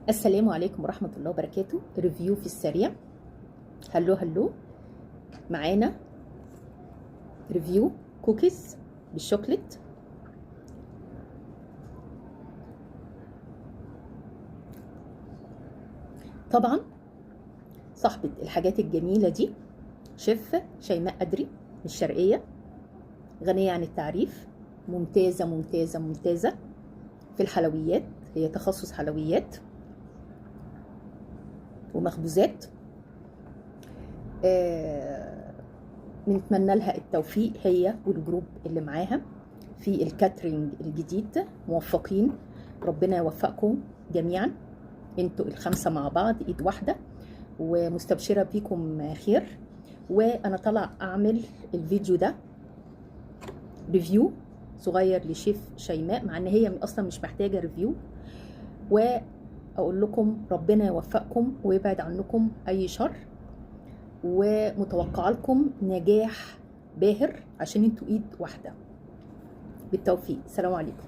السلام عليكم ورحمة الله وبركاته. review في السريع. hello hello، معانا review cookies بال chocolate. طبعا صاحبة الحاجات الجميلة دي شيف شيماء أدري من الشرقية، غنية عن التعريف، ممتازة ممتازة ممتازة في الحلويات، هي تخصص حلويات ومخبوزات. بنتمنى لها التوفيق هي وال group اللي معاها في ال catering الجديد. موفقين، ربنا يوفقكم جميعا، انتوا الخمسة مع بعض ايد واحدة، ومستبشرة بيكم خير. وانا طالع اعمل الفيديو ده review صغير لشيف شيماء، مع ان هي اصلا مش محتاجة review، واقول لكم ربنا يوفقكم ويبعد عنكم اي شر، ومتوقعه لكم نجاح باهر عشان انتوا ايد واحدة. بالتوفيق، السلام عليكم.